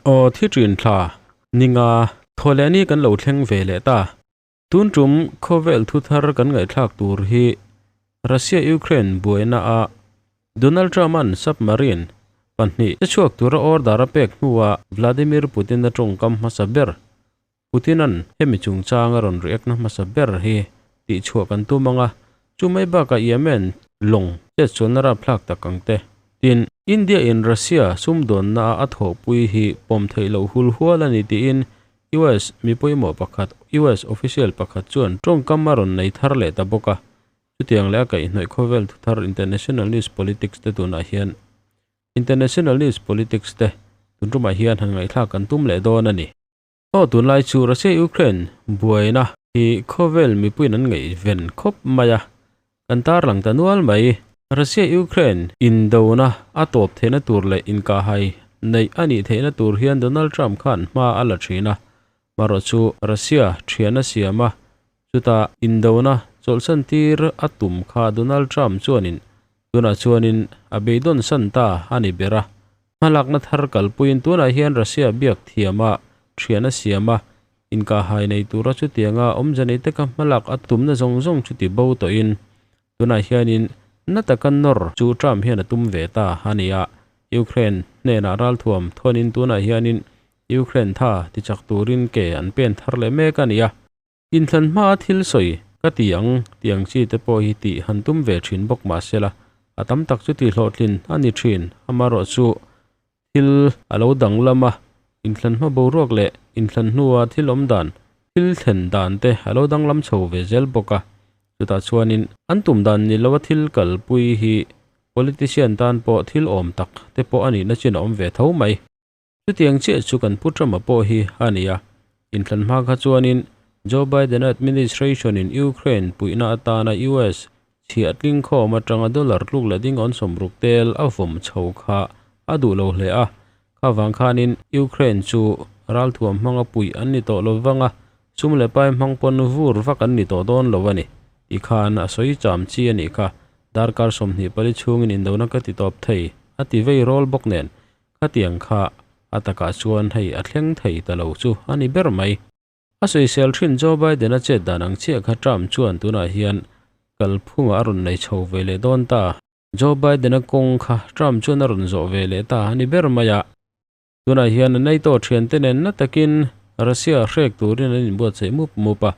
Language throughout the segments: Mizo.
Aw thi thin thla ninga thawleh ni kan lo thleng ve leh ta. Tun tum khawvel thu thar kan ngaihthlak tur hi Russia Ukraine buaina a Donald Trump-a'n submarine pahnih che chhuak tura order a pek hnuah Vladimir Putin-a tawngkam hmasa ber Putin-a'n hemi chungchang a rawn react na hmasa ber hi tih chhuah kan tum ang a, chu mai bakah Yemen lawng chetsualna rapthlak tak ang te. Tin, India in Russia sumdawnna a a thawhpui hi pawm theih loh hul hual a ni tiin US mi pawimawh pakhat, US official pakhat chuan tawngkam a rawn nei thar leh ta bawk a. Chutiang leh a kaihhnawih khawvel thuthar international news politics te tunah hian international news politics te tun tumah hian han ngaihthlak kan tum leh dawn a ni. Aw tunlai chu Russia-Ukraine buaina hi khawvel mipuiin an ngaihven khawp mai a, kan tarlang ta nual mai. Russia-Ukraine indona a tawp theihna tur leh inkahhai neih a nih theihna tur hian Donald Trump khan hma a la thin a, marawh chu Russia thian a siam a, chutah indona chawlhsan tir a tum kha Donald Trump chuanin tunah chuanin a beidawn san ta a ni ber a. Hmalakna thar kalpuiin tunah hian Russia biak thiama thian a siam a, inkahhai nei tura chutianga awmze nei taka hmalak a tumna zawng zawng chu ti bo tawhin tunah hianin na taka nawr chu Trump hian a tum ve ta a ni a. Ukraine hnenah ralthuam thawnin tunah hianin Ukraine tha tichak turin ke an pen thar leh mek a ni a. Inthlan hmaa thil sawi ka ti ang tih ang chi te pawh hi tih han tum ve thin bawk mah sela, a tam tak chu tih hlawhtlin a ni thin. Amaherawhchu thil a lo danglam a, inthlan hma boruak leh inthlan hnua thil awm dan, thil thlen dan te a lo danglam chho ve zel bawk a. Chutah chuanin an tum dan ni loa thil kalpui hi politician tan pawh thil awm tak te pawh a nihna chin a awm ve tho mai. Chutiang chiah chu kan pu Trump-a pawh hi a ni a. Inthlan hma kha chuanin Joe Biden-a administration-in Ukraine puihna atana US chhiah tling khawm atanga dollar tluk leh ding awn 60 tel a vawm chho kha a duh lo hle a. Kha vang khanin Ukraine chu ralthuam hmanga puih an ni tawh lo vang a, sum leh pai hmang pawn vur vak an ni tawh dawn lo a ni tih khan a sawi cham chi a nih kha. Darkar 24 chhungin indona ka ti tawp thei a ti vei rawl bawk nen. Khatiang kha a takah chuan hei a thleng thei ta lo chu a ni ber mai. A sawisel thin Joe Biden-a chet dan ang chiah kha Trump chuan tunah hian kalphungah a rawn nei chho ve leh dawn ta. Joe Biden-a kawng kha Trump chuan a rawn zawh ve leh ta a ni ber mai a. Tunah hian a NATO thiante nen na takin Russia hrek turin an inbuatsaih mup mup a.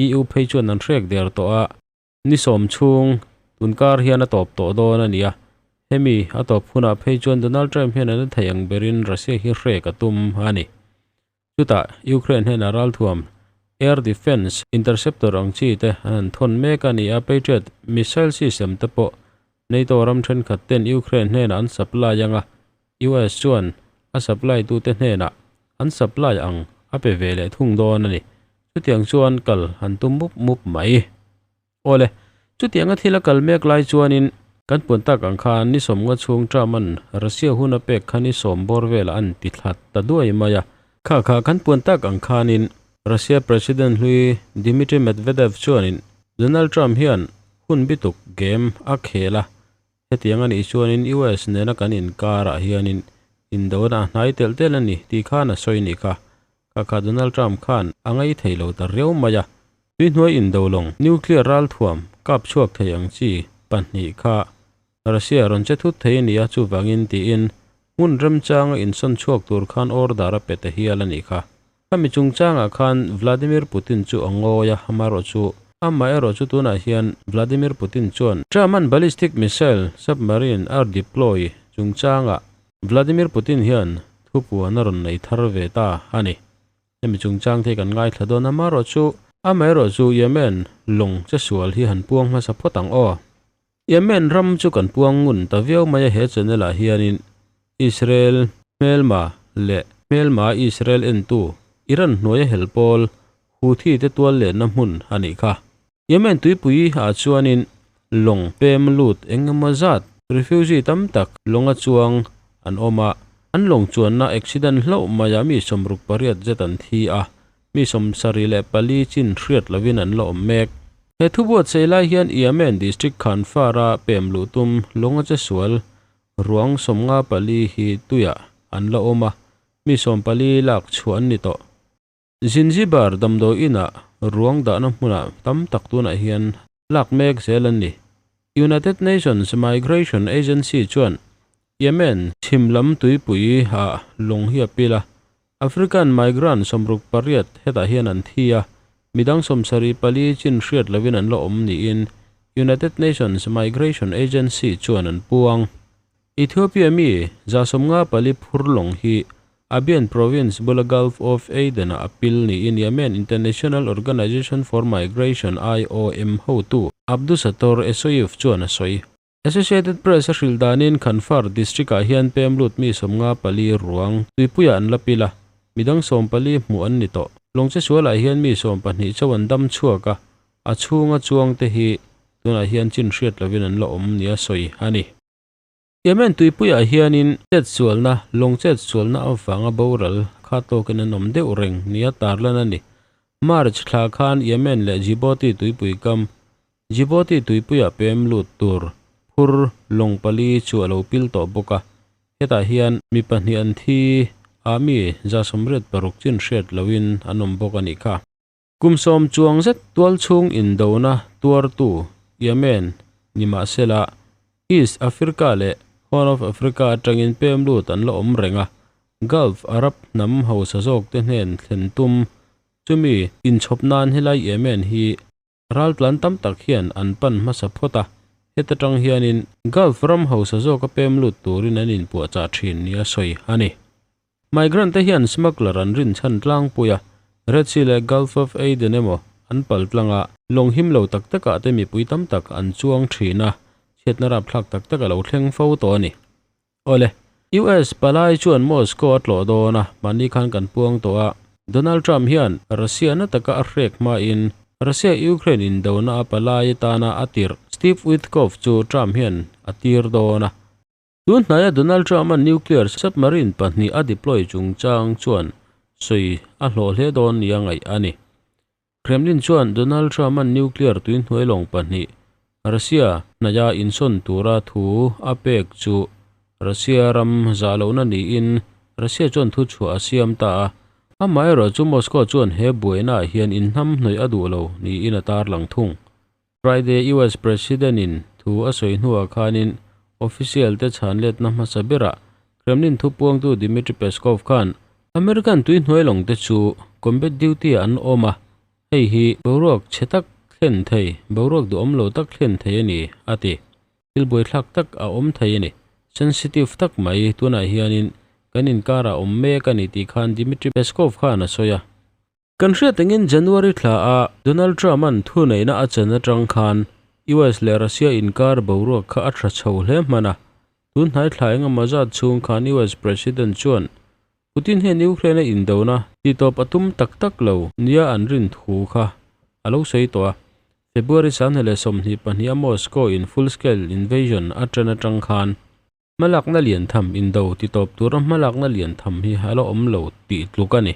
EU phei chuan an hrek der tawh a. Ni sawm chhung tunkar hian a tawp tawh dawn a ni a, hemi a tawp hunah phei chuan Donald Trump hian a na thei ang berin Russia hi hrek a tum a ni. Chutah Ukraine hnenah ralthuam air defence interceptor ang chi te an han thawn mek a ni a, Patriot missile system te pawh NATO ram thenkhat ten Ukraine hnenah an supply ang a, US chuan a supply tute hnenah an supply ang a pe ve leh thung dawn a ni. Chutiang chuan kal han tum mup mup mai. Awle, chutianga thil a kal mek lai chuanin kan puan tak ang khan ni 50 chhung term-a'n Russia hun a pek kha ni 10 bawr velah an ti thla ta duai mai a. Kha kha kan puan tak ang khanin Russia President hlui Dmitry Medvedev chuanin Donald Trump hian hun bituk game a khel a, Hetiang a nih chuanin US nena kan inkarah hianin indona a hnai telh telh a ni tih khan a sawi nih kha. Kha kha Donald Trump khan a ngei thei lo ta riau mai a. Tuihnuai indo lawng nuclear ralthuam kap chhuak thei ang chi pahnih kha Russia rawn che thut thei a ni a, chuvangin tiin hmun remchanga insawn chhuak tur khan order a pe ta hial a nih kha. Khami chungchangah khan Vladimir Putin chu a ngawi a, amaherawhchu amaherawhchu tunah hian Vladimir Putin chuan German ballistic missile submarine a deploy chungchangah Vladimir Putin hian thupuan a rawn nei thar ve ta a ni. Hemi chungchang te hi kan ngaithla dawn, amaherawhchu amaherawhchu Yemen lawng che sual hi han puang hmasa phawt ang aw. Yemen ram chu kan puang ngun ta viau mai a he channel ah hianin Israel hmelma leh hmelma Israel entu Iran hnuaia hel pawl Houthi te tual lenna hmun a nih kha. Yemen tuipui ah chuanin lawng pem lut eng emaw zat refugee tam tak lawnga chuang an awm a, an lawng chuanna accident hlauh maiah mi 68 zet an thi a, mi 74 chin hriat lovin an la awm mek. He thubuatsaih lai hian Yemen district Khanfara pem luh tum lawnga che sual ruang 54 hi tuiah an la awm a. Mi 14 lak chhuah an ni tawh. Zinzibar damdawi inah ruang dahna hmunah tam tak tunah hian lak mek zel an ni. United Nations Migration Agency chuan Yemen chhim lam tuipui ah lawng hi a pil a, African migrant 68 hetah hian an thi a, midang 74 chin hriat lovin an la awm niin United Nations Migration Agency chuan an puang. Ethiopia mi 54 phur lawng hi Abyan Province bula Gulf of Aden-ah a pil niin Yemen International Organization for Migration, IOM, hotu Abdusator Esoyev chuan a sawi. Associated Press a hrilh danin Khanfar district-ah hian pem lut mi 54 ruang tuipuiah an la pil a, midang 14 hmuh an ni tawh. Lawng che sualah hian mi 12 chauh an dam chhuak a, a chhunga chuangte hi tunah hian chin hriat lovin an la awm nia sawi a ni. Yemen tuipuiah hianin chetsualna, lawng chetsualna avanga boral kha tawkin an awm deuh reng nia tarlan a ni. March thla khan Yemen leh Djibouti tuipui kam, Djibouti tuipuiah pem lut tur phur lawng pali chu a lo pil tawh bawk a. Hetah hian mi pahnih an thi a, mi 86 chin hriat lohin an awm bawk a nih kha. Kum 10 chuang zet tual chhung indona tuartu Yemen ni mahsela East Africa leh Horn of Africa atangin pem lut an la awm reng a, Gulf Arab hnam hausa zawkte hnen thlen tum chumi inchhawp nan helai Yemen hi raltlan tam tak hian an pan hmasa phawt a, heta tang hianin Gulf ram hausa zawka pem lut turin an inpuahchah thin nia sawi a ni. Migrant te hian smuggler an rin chhan tlangpui a, Red Sea leh Gulf of Aden emaw an pal tlang a, lawng him lo tak takah te mipui tam tak an chuang thin a, chhiatna rapthlak tak tak a lo thleng fo tawh a ni. Awle, US palai chuan Moscow a tlawh dawn a, mahni khan kan puang tawh a, Donald Trump hian Russia na taka a hrek hmain Russia-Ukraine indona a palai atana a tirh Steve Witkoff chu Trump hian a tir dawn a. Tun hnaia Donald Trump-a'n nuclear submarine pahnih a deploy chungchang chuan sawi a hlawh hle dawn nia ngaih a ni. Kremlin chuan Donald Trump-a'n nuclear tuihnuai lawng pahnih Russia hnaia insawn tura thu a pek chu Russia ram zah lohna niin Russia chuan thuchhuah a siam ta a. Amaherawh chu Moscow chuan he buainaah hian inhnamhnawih a duh lo niin a tarlang thung. Friday US President-in thu a sawi hnuah khanin official te chhan letna hmasa berah Kremlin thupuangtu Dmitry Peskov khan American tuihnuai lawng te chu combat duty-ah an awm a, hei hi boruak chhe tak thlen thei, boruak duhawm lo tak thlen thei a ni, a ti. Thil buaithlak tak a awm thei a ni. Sensitive tak mai tunah hianin kan inkarah awm mek a ni tih khan Dmitry Peskov khan a sawi a. Kan hriat angin January thla a Donald Trump-a'n thuneihna a chan atang khan US leh Russia inkar boruak kha a tha chho hle hman a. Tun hnai thla engemaw zat chhung khan US President chuan Putin hian Ukraine-a indona titawp a tum tak tak lo nia an rin thu kha a lo sawi tawh a. February 2022 a Moscow-in full-scale invasion a ṭan atang khan Hmalakna lian tham indo titawp tura hmalakna lian tham hi a la awm lo tih tluk a ni.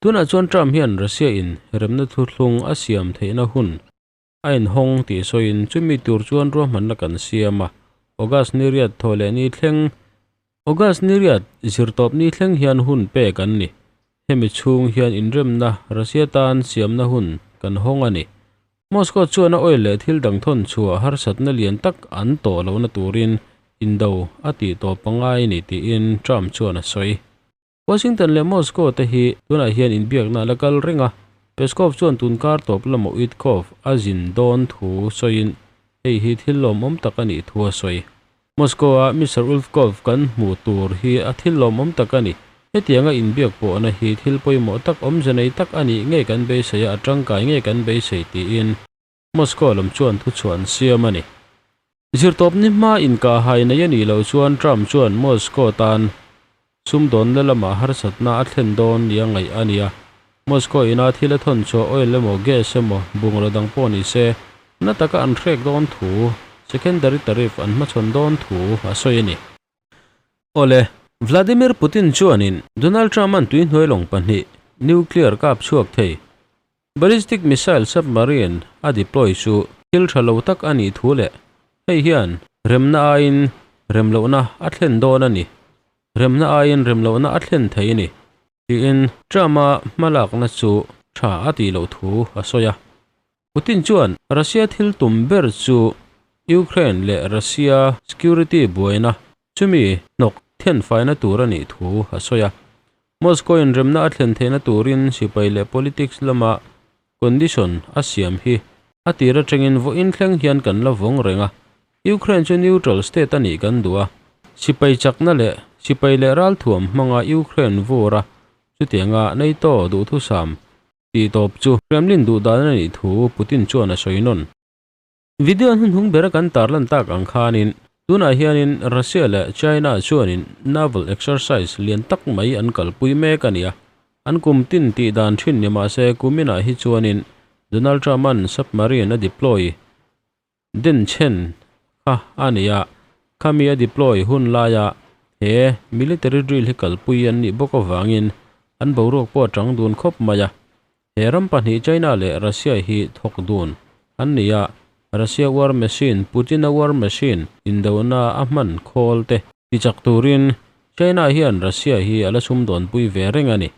Tunah chuan Trump hian Russia in remna thuthlung a siam theihna hun a inhawng tih sawiin chumi tur chuan ruahmanna kan siam a, August ni riat thaw leh ni thleng August ni riat zirtawp ni thleng hian hun pek an ni. Hemi chhung hian inremna Russia tan siamna hun kan hawng a ni. Moscow chuan a oil leh thil dang thawn chhuah harsatna lian tak an tawh lohna turin indo a tih tawp a ngai ni tiin Trump chuan a sawi. Washington leh Moscow te hi tunah hian inbiakna a la kal reng a, Peskov chuan tun kar tawp lama Witkoff a zin dawn thu sawiin hei hi thil lawmawm tak a nih thu a sawi. Moscow-a Mister Ulfkov kan hmuh tur hi a thil lawmawm tak a ni. Hetianga inbiak pawhna hi thil pawimawh tak awmze nei tak a nih ngei kan beisei a, a tangkai ngei kan beisei tiin Moscow lam chuan thuchhuah an siam a ni. Zirtawpni hma inkahhai nei a nih loh chuan Trump chuan Moscow tan Sumdawnna lamah harsatna a thlen dawn nia ngaih a ni a. Moscow ina thil a thawn chhuah oil emaw gas emaw bungraw dang pawh ni se, na taka an hrek dawn thu, secondary tariff an hmachhawn dawn thu a sawi a ni. Awle, Vladimir Putin chuanin Donald Trump-a'n tuihnuai lawng pahnih nuclear kap chhuak thei ballistic missile submarine a deploy chu thil tha lo tak a nih thu leh hei hian remna aiin remlohna a thlen dawn a ni. Remna aiin remlohna a thlen thei a ni, tiin Trump-a hmalakna chu tha a tih loh thu a sawi a. Putin chuan Russia thil tum ber chu Ukraine leh Russia security buaina chumi hnawk thenfaina tur a nih thu a sawi a. Moscow in remna a thlen theihna turin sipai leh politics lama condition a siam hi a tir atangin vawiin thleng hian kan la vawng reng a, Ukraine chu neutral state a nih kan duh a, sipai chakna leh sipai leh ralthuam hmanga Ukraine vur a, chutianga NATO duhthusam tih tawp chu Kremlin duh dan a nih thu Putin chuan a sawi nawn. Video hnuhnung bera kan tarlan tak ang khanin tunah hianin Russia leh China chuanin naval exercise lian tak mai an kalpui mek a ni a, an kum tin tih dan thin ni mahse kuminah hi chuanin Donald Trump-a'n submarine a deploy den chhen kha a ni a, khami a deploy hun laia he military drill hi kalpui an nih bawk avangin an boruak pawh a chang dun khawp mai a. He ram pahnih China leh Russia hi thawk dun an ni a, Russia war machine Putin-a war machine indona a hman khawl te tichak turin China hian Russia hi a la sumdawnpui ve reng a ni.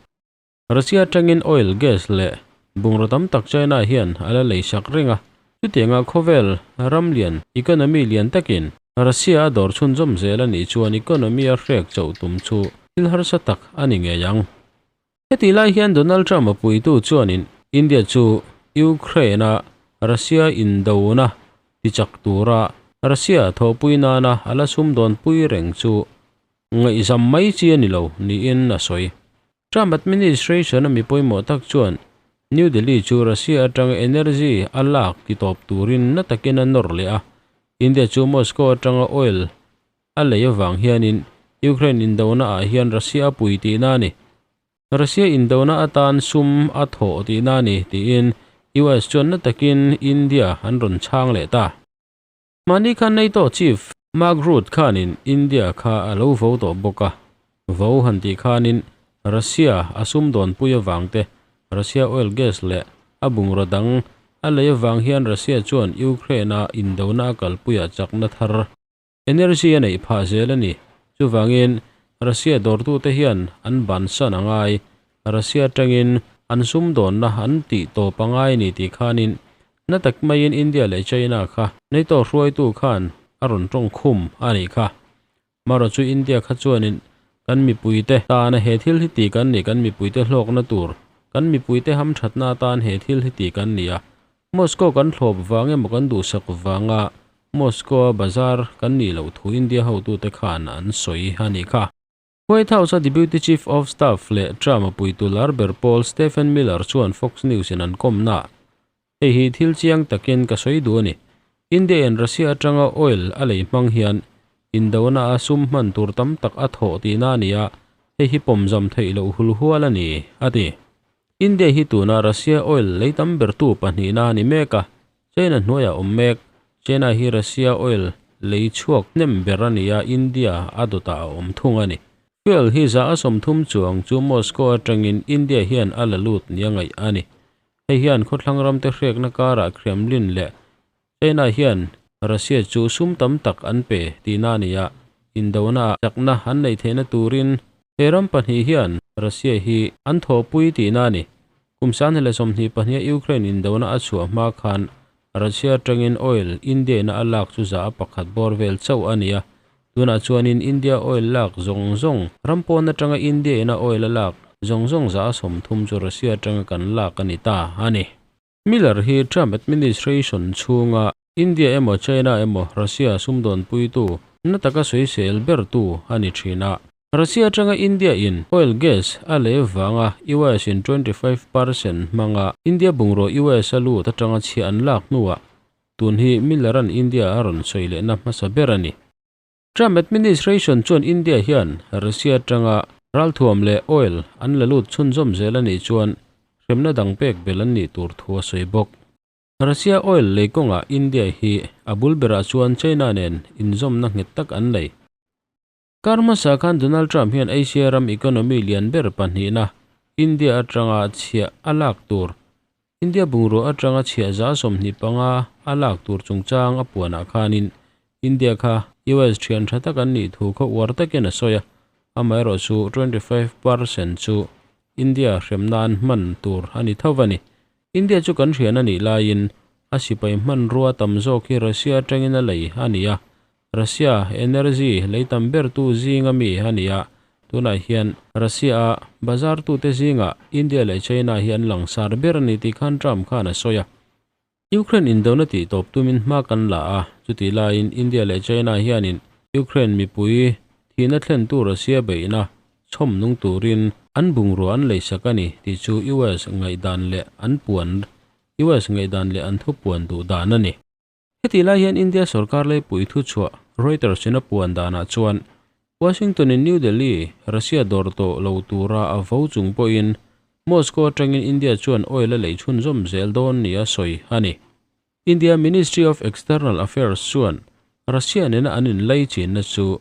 Russia atangin oil, gas leh bungraw tam tak China hian a la leisak reng a, chutianga khawvel ram lian economy lian takin Russia a dawr chhunzawm zel a nih chuan economy a hrek chauh tum chu thil harsa tak a ni ngei ang. Hetih lai hian Donald Trump a puitu chuanin India chu Ukraine-a Russia indona tichak tura Russia thawhpui nana a la sumdawnpui reng chu ngaihzam mai chi a ni lo niin a sawi. Trump administration-a mi pawimawh tak chuan New Delhi chu Russia atanga energy a lak titawp turin na takin a nawr leh a, India chu Moscow atanga oil A lei avang hianin Ukraine indona ah hian Russia a pui tihna a ni. Russia indona atan sum a thawh tihna a ni tiin US chuan na takin India an rawn chhang leh ta. Mahni khan NATO Chief Mark Rutte khanin India kha a lo vo tawh bawk a. Vo han tih khanin Russia a sumdawnpui avang te, Russia oil gas leh a bungraw dang a lei avang hian Russia chuan Ukraine-a indona a kalpuiah chakna thar Energy a neih phah zel a ni. Chuvangin, Russia dawrtute hian an bansan a ngai. Russia atangin an sumdawnna an tih tawp a ngai ni tih khanin na tak maiin India leh China kha NATO hruaitu khan a rawn tawng khum a nih kha. Marawh chu India kha chuanin kan mipuite tana he thil hi tih kan ni, kan mipuite hlawkna tur, kan mipuite hamthatna atan he thil hi tih kan ni a, Moscow kan thlawp vang emaw kan duhsak vanga Moscow-a bazar kan nih loh thu India hotute khan an sawi a nih kha. White House-a Deputy Chief of Staff leh Trump-a puitu lar ber pawl Stephen Miller chuan Fox News-in an kawmna ah, Hei hi thil chiang takin ka sawi duh a ni. India-in Russia atanga oil a lei hmang hian indona a sum hman tur tam tak a thawh tihna a ni a, hei hi pawmzam theih loh hulhual a ni, a ti. India hi tuna Russia oil lei tam bertu pahnihna a ni mek a, China hnuaiah awm mek. China hi Russia oil lei chhuak hnem ber a ni a, India a dawtah a awm thung a ni. Fuel hi za a 30 chuang chu Moscow atangin India hian a la lut nia ngaih a ni. Hei hian khawthlang ramte hrekna karah Kremlin leh China hian Russia chu sum tam tak an pe tihna a ni a, indona ah chakna an neih theihna turin he ram pahnih hian Russia hi an thawhpui tihna a ni. Kum 2022 a Ukraine indona a chhuah hma khan Russia atangin oil India ina a lak chu 1% bawr vel chauh a ni a, tunah chuanin India oil lak zawng zawng ram pawn atanga India ina oil a lak zawng zawng 30% chu Russia atanga kan lak a ni ta a ni. Miller hi Trump administration chhunga India emaw China emaw Russia sumdawnpuitu na taka sawisel bertu a ni thin a. Russia atanga India in oil gas a lei vanga US in 25 percent hmanga India bungraw US a lut atanga chhiah an lak hnuah tun hi Miller-a'n India a rawn sawi lehna hmasa ber a ni. Trump administration chuan India hian Russia atanga ralthuam leh oil an la lut chhunzawm zel a nih chuan hremna dang pek belh an nih tur thu a sawi bawk. Russia oil lei kawngah India hi a bul berah chuan China nen inzawmna nghet tak an nei. Kar hmasa khan Donald Trump hian Asia ram economy lian ber pahnihna India atanga chhiah a lak tur India bungrua atanga chhiah 25% a lak tur chungchang a puanah khanin India kha US thian tha tak an nih thu kha uar takin a sawi a. Amaherawhchu 25% chu India hrem nan hman tur a ni tho a ni. India chu kan hrian a nih laiin a sipai hmanrua tam zawk hi Russia atangin a lei a ni a. Russia energy lei tam bertu zinga mi a ni a. Tunah hian Russia-a bazar tute zingah India leh China hi an langsar ber a ni tih khan Trump khan a sawi a. Ukraine indona tih tawp tumin hma kan la a, chutih laiin India leh China hianin Ukraine mipui thihna thlentu Russia beihna chhawm nung turin an bungrua an leisak a ni tih chu US ngaihdan leh an puan US ngaihdan leh an thupuan duh dan a ni. Hetih lai hian India sorkar leipui thuchhuah Reuters in a puan danah chuan Washington in New Delhi, Russia dawr tawh lo tura a vo chung pawhin Moscow atangin India chuan oil a lei chhunzawm zel dawn nia sawi a ni. India Ministry of External Affairs chuan Russia nena an inlei chinna chu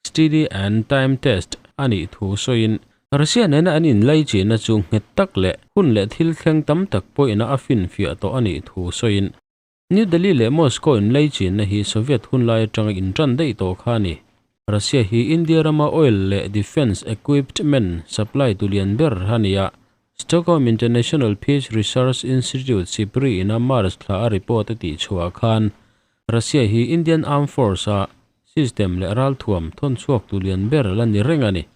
Steady and time test a nih thu sawiin Russia nena an inlei chinna chu nghet tak leh hun leh thil thleng tam tak pawhin a finfiah tawh a nih thu sawiin New Delhi leh Moscow inlei chinna hi Soviet hunlai atanga intan daih tawh kha a ni. Russia hi India rama oil leh defence equipment supply tu lian ber a ni a, Stockholm International Peace Research Institute SIPRI ina March thla a report a tihchhuah khan Russia hi Indian Armed Force-a system leh ralthuam thawnchhuak tu lian ber la ni reng a ni.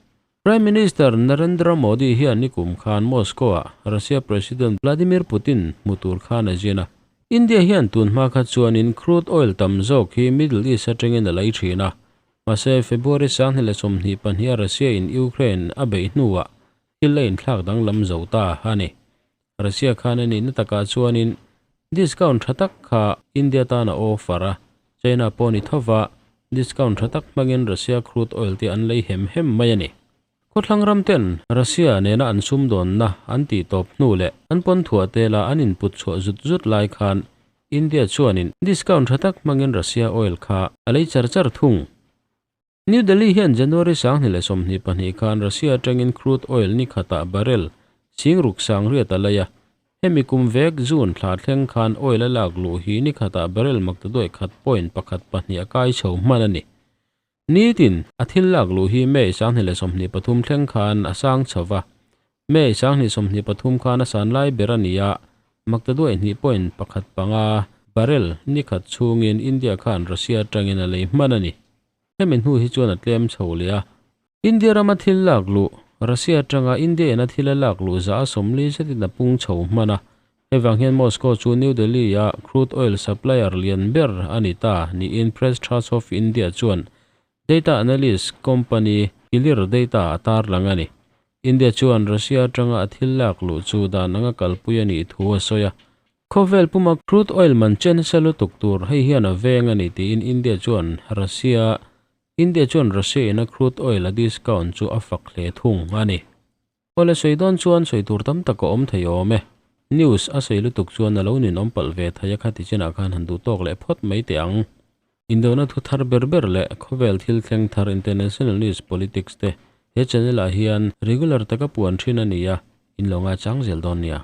Prime Minister Narendra Modi hian nikum khan Moscow-ah Russia President Vladimir Putin hmu tur khan a zin a. India hian tun hma kha chuanin crude oil tam zawk hi Middle East atangin a lei thin a. Mahse, February 2022 a Russia-in Ukraine a beih hnuah thil a inthlak danglam zo ta a ni. Russia khan a nihna takah chuanin discount tha tak kha India tan a offer a, China pawh ni thova discount tha tak hmangin Russia crude oil te an lei hem hem mai a ni. Khawthlang ram ten Russia nena an sumdawnna an tih tawp hnu leh an pawn thuah tela an input chhuah zut zut lai khan India chuanin discount tha tak hmangin Russia oil kha a lei char char thung. New Delhi hian January 2022 khan Russia atangin crude oil ni khatah barrel 68 a lei a. Hemi kum vek June thla thleng khan oil a lak luh hi ni khatah barrel maktaduai khat point pakhat pahnih a kai chho hman a ni. Nitin a thil lak luh hi May 2023 thleng khan a sang chho va. May 2023 khan a san lai ber a ni a, maktaduai hnih point pakhat panga barrel ni khat chhungin India khan Russia atangin a lei hman a ni. Hemi hnu hi chuan a tlem chho leh a. India rama thil lak luh, Russia atanga India ina thil a lak luh zah a 40 zetin a pung chho hman a. Hei vang hian Moscow chu New Delhi-a crude oil supplier lian ber a ni ta niin Press Trust of India chuan data analyst company Clear Data a tarlang a ni. India chuan Russia atanga a thil lak luh chu dan anga kalpui a nih thu a sawi a. Khawvel puma crude oil man chen nasa lutuk tur hei hian a veng a ni tiin India chuan Russia India chuan Russia ina crude oil a discount chu a fak hle thung a ni. Awle sawi dawn chuan sawi tur tam tak a awm thei awm e. News a sawi lutuk chuan a lo ninawm palh ve thei a khati chinah khan han duh tawk leh phawt mai teh ang. Indona thu thar ber ber leh khawvel thil thleng thar international news politics te he channel ah hian regular taka puan thin a ni a, in lo ngaichang zel dawn nia.